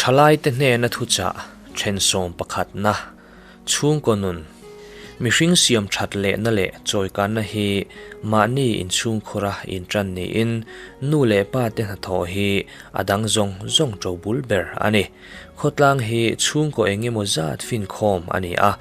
Thalaite hnena thuchah thensawm pakhatna, chhungkaw nun, mihring siam that lehna leh chawikanna hi mahni inchhungkhura intan niin nu leh pa te hnathawh hi a dang zawng zawng to bul ber a ni. Khawtlang hi chhungkaw eng emaw zat finkhawm a ni a,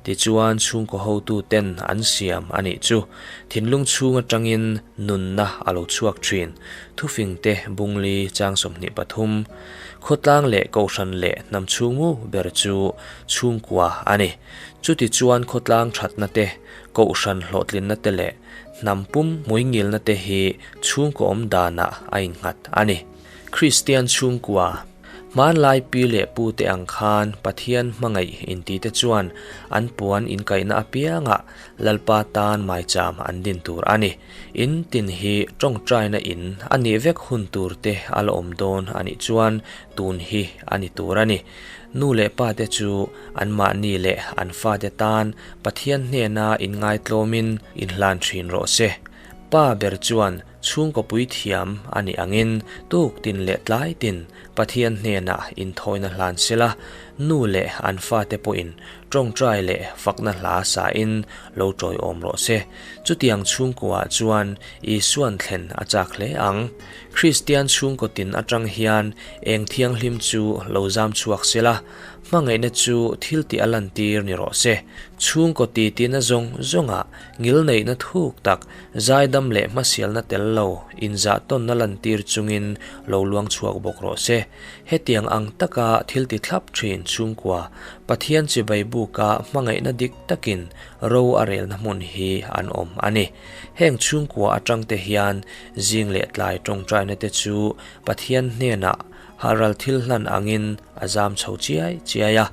tichuan chhungkaw hotu ten an siam a nih chu. Thinlung chhung atangin nunna a lo chhuak thin. Thufingte Bungli chang 23. Khawtlang leh Kohhran leh hnam chhungu ber chu chhungkua a ni. Chutichuan khawtlang thatna te, Kohhran hlawhtlinna te leh hnam pum hmuingilna te hi chhungkaw awm danah a innghat a ni. Kristian chhungkua, Hmanlai pi leh pu te ang khan Pathian hmangaih inti te chuan an puan inkaihna apiangah Lalpa tan maicham an din tur a ni. In tin hi tawngtaina in a nih vek hun tur te a la awm dawn a nih chuan tun hi a ni tur a ni. Nu leh pa te chu anmahni leh an fate tan Pathian hnena inngaitlawmin inhlan thin rawh se. Pa ber chuan Chhungkaw puithiam a nih angin tuk tin leh tlai tin Pathian hnenah inthawina hlan sela, nu leh an fate pawhin tawngtai leh fakna hla sain lo tawiawm rawh se. Chutiang chhungkuaah chuan Isuan thlen a chak hle ang. Kristian chhungkaw tin atang hian eng thianghlim chu lo zam chhuak sela, Hmangaihna chu thil tih a lantir ni rawh se. Chhungkaw titina zawng zawngah ngilneihna thuk tak, zaidam leh hmasialna tel lo inzahtawnna lantir chungin lo luang chhuak bawk rawh se. Hetiang ang taka thil ti thlap thin chhungkua, Pathian chibai buka hmangaihna dik takin ro a relna hmun hi an awm a ni. Heng chhungkua atangte hian zing leh tlai tawngtaina te chu Pathian hnenah Haral thil hlan angin a zam chho chiai chiai a,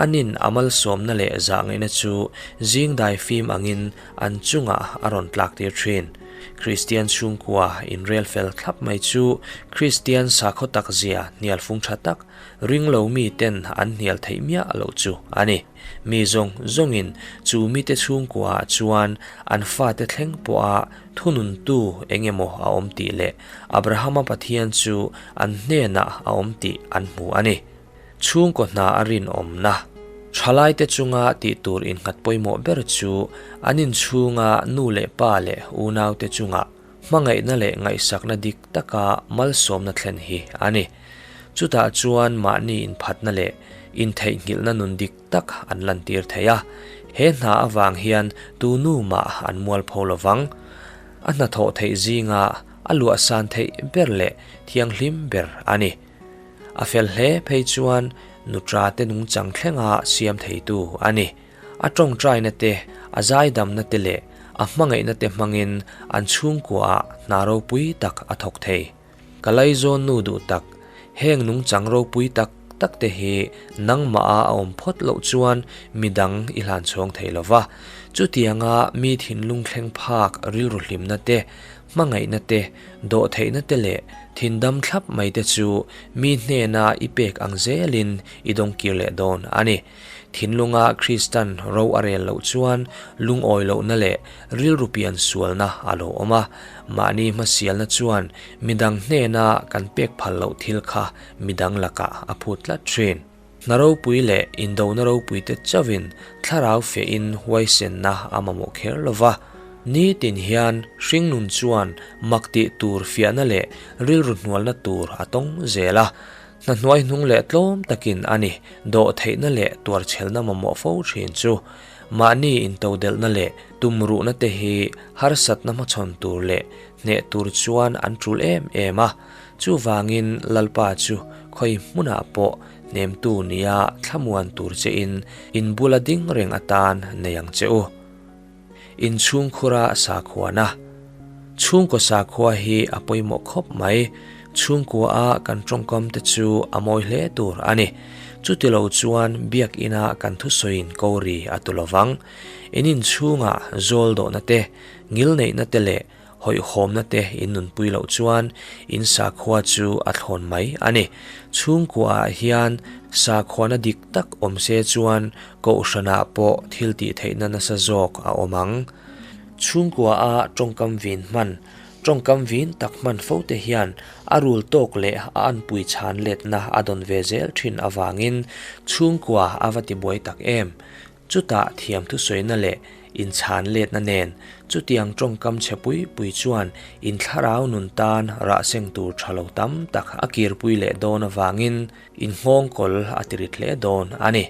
anin a malsawmna leh zahngaihna chu zing dai fim angin an chungah a rawn tlak tir thin. Kristian chhungkua inrel fel thlap mai chu Kristian sakhaw tak zia hnial fung tha tak, ring lo mi ten an hnial theih miah loh chu a ni. Mi zawng zawngin chu mite chhungkuaah chuan an fate thleng pawha thununtu eng emaw a awm tih leh Abrahama Pathian chu an hnenah a awm tih an hmu a ni. Chhungkaw hna a rinawmna. Thalaite chunga tih tur innghat pawimawh ber chu an inchhunga nu leh pa leh unaute chunga hmangaihna leh ngaihsakna dik taka malsawmna thlen hi a ni. Chutah chuan mahni inphatna leh intheihnghilhna nun dik tak an lantir thei a, he hna avang hian tu nu mah an mualpho lo vang. A hnathawh theih zinga a luahsan theih ber leh thianghlim ber a ni. A fel hle phei chuan nutra te nungchang thlenga siam theitu a ni. A tawngtaina te, a zaidamna te leh a hmangaihna te hmangin an chhungkuaah hna ropui tak a thawk thei. Ka laizawn nu duh tak, heng nungchang ropui tak tak te hi nangmah a awm phawt loh chuan midang i hlan chhawng thei lo va. Chutianga mi thinlung thleng phak rilru hlimna te, hmangaihna te, dawhtheihna te leh thindam thlap mai te chu mi hnena i pek ang zelin i dawngkir leh dawn a ni. Thinlunga Kristan ro a rel loh chuan lungawi lohna leh rilru pian sualna a lo awm a, mahni hmasialna chuan midang hnena kan pek phal loh thil kha midang lakah a phut tlat thin. Hna ropui leh indona ropui te chauhin thlarau fehin huaisenna a mamawh kher lo va, nitin hian hringnun chuan mak tih tur fiahna leh rilru hnualna tur a tawng zel a, Hna hnuai hnung leh tlawm takin a ni, dawh theihna leh tuarchhelna mamawh fo thin chu. Mahni intodelhna leh tumruhna te hi harsatna hmachhawn tur leh hneh tur chuan an tul em em a. Chuvangin Lalpa chu khawi hmunah pawh hnemtu nia thlamuan tur chein in bula ding reng atan nei ang che u. Inchhungkhura sakhuana. Chhungkaw sakhua hi a pawimawh khawp mai. Chhungkua a kan tawngkam te chu a mawi hle tur a ni. Chutilo chuan biakina kan thusawiin ko ri a tu lovang. In inchhungah zawl dawhna te, ngilneihna te leh hawihhawmna te in nunpui loh chuan in sakhua chu a thlawn mai a ni. Chhungkuaah hian sakhuana dik tak awm se chuan kohhranah pawh thil tih theihna nasa zawk a awm ang. Chhungkuaah tawngkam vin hman. Tawngkam vin tak hman fo te hian a rul tawk leh a anpui chhan letna a dawn ve zel thin avangin chhungkua a va tibuai tak em. Chutah thiamthusawina leh inchhan letna nen chutiang tawngkam chhe pui pui chuan in thlarau nun tan rah seng tur tha lo tam tak a kirpui leh dawn avangin in nghawngkawl a ti rit hle dawn a ni.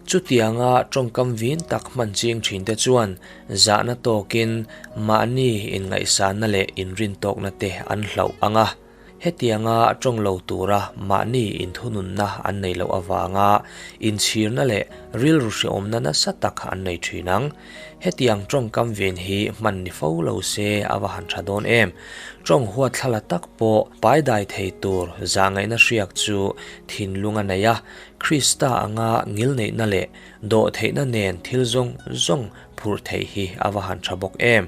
Chutianga tawngkam vin tak hman ching thinte chuan zahna tawkin mahni inngaihsanna leh inrintawkna te an hlauh ang a. Hetianga tawng lo tura mahni inthununna an nei loh avanga inchhirna leh rilru hrehawmna nasa tak an nei thin ang. Hetiang tawngkam ven hi hman ni fo lo se a va han tha dawn em. Tawng huatthlala tak pawh paidai thei tur zahngaihna hriak chu thinlung a nei a, Krista anga ngilneihna leh dawhtheihna nen thil zawng zawng phurh theih hi a va han tha bawk em.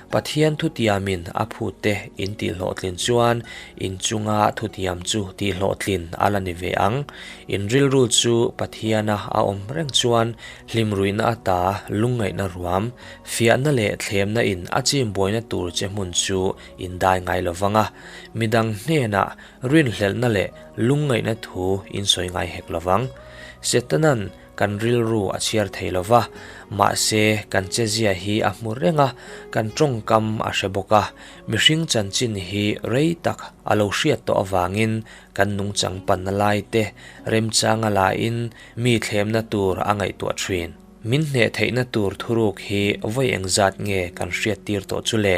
Pathian thutiamin a phute in tihhlawhtlin chuan in chunga thutiam chu tihhlawhtlin a la ni ve ang. In rilru chu Pathiana a awm reng chuan hlimruihna ata lungngaihna ruam, fiahna leh thlemna in a chim buaina tur che hmun chu in dai ngai lo vang a, midang hnenah rinhlelhna leh lungngaihna thu in sawi ngai hek lo vang. Setanan Kan rilru a chhiar thei lo va, mahse kan chezia hi a hmu reng a, kan tawngkam a hre bawk a, mihring chanchin hi rei tak a lo hriat tawh avangin kan nungchang panna lai te remchanga lain mi thlemna tur a ngaihtuah thin. Min hneh theihna tur thuruk hi vawi engzat nge kan hriat tir tawh chu le?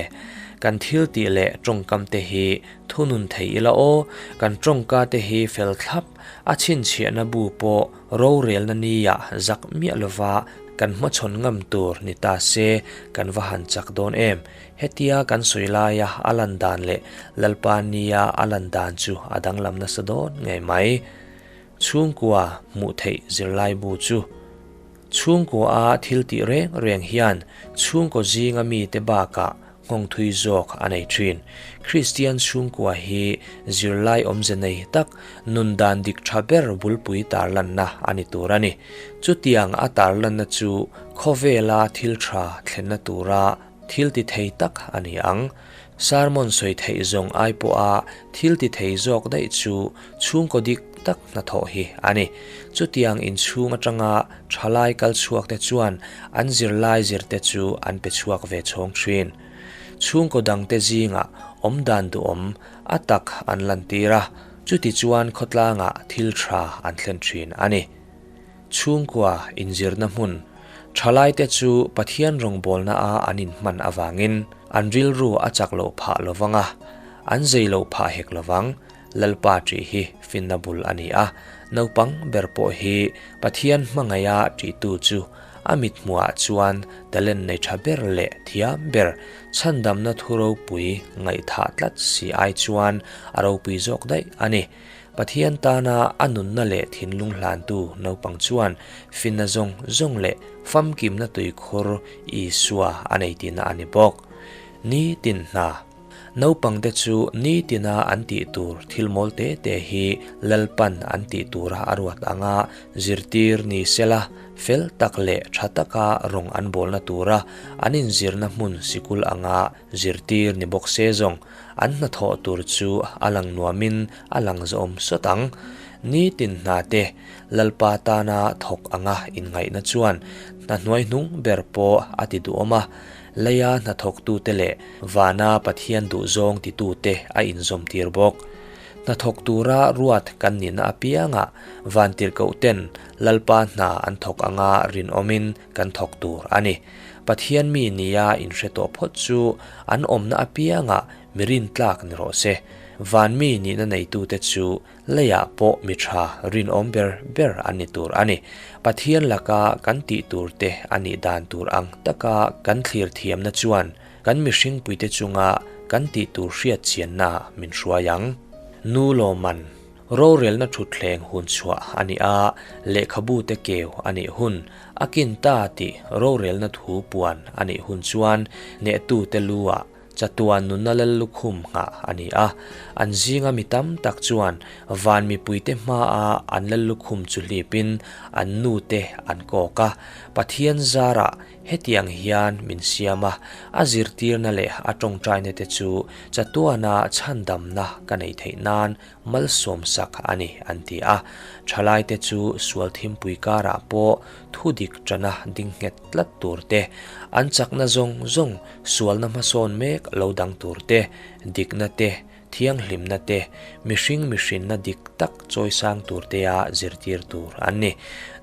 Kan thil tih leh tawngkam te hi thunun thei ila aw, kan tawngka te hi fel thlap a chhinchhiahna bu pawh Rorelna nia zak miah lova kan hmachhawn ngam tur ni ta se kan va han chak dawn em? Hetia kan sawi laia a lan dan leh Lalpa nia a lan dan chu a danglam nasa dawn ngei mai. Chhungkua hmuh theih zirlaibu chu Chhungkua a thil tih reng reng hian chhungkaw zinga mite bakah nghawng thui zawk a nei thin. Kristian chhungkua hi zirlai awmze nei tak, nun dan dik tha ber bulpui tarlanna a ni tur a ni. Chutiang a tarlanna chu khawvela thil tha thlenna tura thil ti thei tak a ni ang. Sermon sawi theih zawng ai pawha thil ti thei zawk daih chu chhungkaw dik tak hnathawh hi a ni. Chutiang inchhung atanga thalai kal chhuak te chuan an zirlai zirte chu an pe chhuak ve chhawng thin. Chhungkaw dangte zingah awmdan duhawm a tak an lantir a, chuti chuan khawtlangah thil tha an thlen thin a ni. Chhungkua inzirna hmun thalaite chu Pathian rawngbawlna a an inhman avangin an rilru a chak loh phah lovang a, an zei loh phah hek lovang. Lalpa ṭih hi finna bul a ni a, naupang ber pawh hi Pathian hmangaiha ṭihtu chu a mithmuhah chuan talent nei ṭha ber leh thiam ber chhandamna thu ropui ngaihthah tlat si ai chuan a ropui zawk daih a ni. Pathian tana a nunna leh thinlung hlantu naupang chuan finna zawng zawng leh famkimna tuikhur Isua a nei tihna a ni bawk. Nitin hna. Naupangte chu nitina an tih tur thil mawl te te hi Lalpan an tih tura a ruat anga zirtir ni sela, fel tak leh tha taka rawng an bawlna tura an inzirna hmun sikul anga zirtir ni bawk se zawng an hnathawh tur chu a lang nuamin a lang zawm sawt ang. Nitin hna te Lalpa tana thawk anga inngaihna chuan hna hnuaihnung ber pawh a ti duhawm a, Leia hnathawktute leh vana Pathian duhzawng titute a inzawmtir bawk. Hnathawk tura ruat kan nihna apiangah vantirhkohten Lalpa hna an thawk anga rinawmin kan thawk tur a ni. Pathian mi nia inhre tawh phawt chu an awmna apiangah mi rintlak ni rawh se. Van mi nihna neitute chu Leiah pawh mi tha rinawm ber ber an ni tur a ni. Pathian laka kan tih tur te a nih dan tur ang taka kan thlir thiamna chuan kan mihringpuite chunga kan tih tur hriat chianna min hruai ang. Nu Lawman, Rorelna thutthleng hun chhuah a nih a, lehkhabute keu a nih hun, a kin ta tih rorelna thu puan a nih hun chuan hnehtute lu-ah. Chatuan nunna lallukhum nghah a ni a. An zinga mi tam tak chuan van mipuite hmaa an lallukhum chu hlipin an nute an kawk a. Pathian zarah hetiang hian min siam a, a zirtirna leh a tawngtaina te chu chatuana chhandamna ka neih theih nan malsawmsak a ni, an ti a. Thalaite chu sual thimpui karah pawh thudik tana ding nghet tlat tur te, an chakna zawng zawng sualna hmasawn mek lo dang tur te, dikna te, thianghlimna te, mihring mihrinna dik tak chawisang tur tea zirtir tur an ni.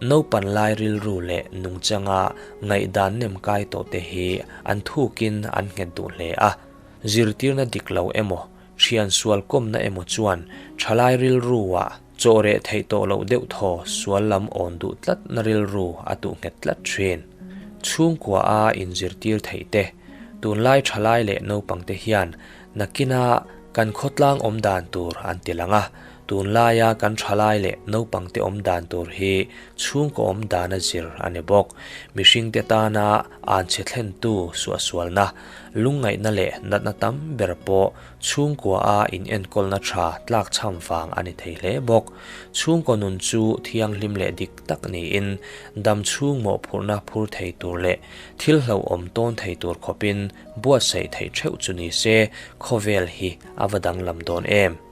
Naupan lai rilru leh nungchanga ngaihdan nem kai tawh te hi an thukin an nghet duh hle a. Zirtirna dik lo emaw, thian sual kawmna emaw chuan thalai rilruah chaw reh theih tawh loh deuh thaw sual lam awn duh tlatna rilru a tuh nghet tlat thin. Chhungkua a inzirtir theih te, tunlai thalai leh naupangte hian Nakina kan khawtlang awm dan tur an ti lang a, tunlaia kan thalai leh naupangte awm dan tur hi chhungkaw awm dana zir a ni bawk. Mihringte tana anchhe thlentu suahsualna, lungngaihna leh natna tam ber pawh chhungkua a inenkawlna tha tlakchham vang a ni thei hle bawk. Chhungkaw nun chu thianghlim leh dik tak niin dam chhung mawhphurhna phur thei tur leh thil hlauhawm tawn thei tur khawpin Buatsaih theih theuh chu ni se, khawvel hi a va danglam dawn em?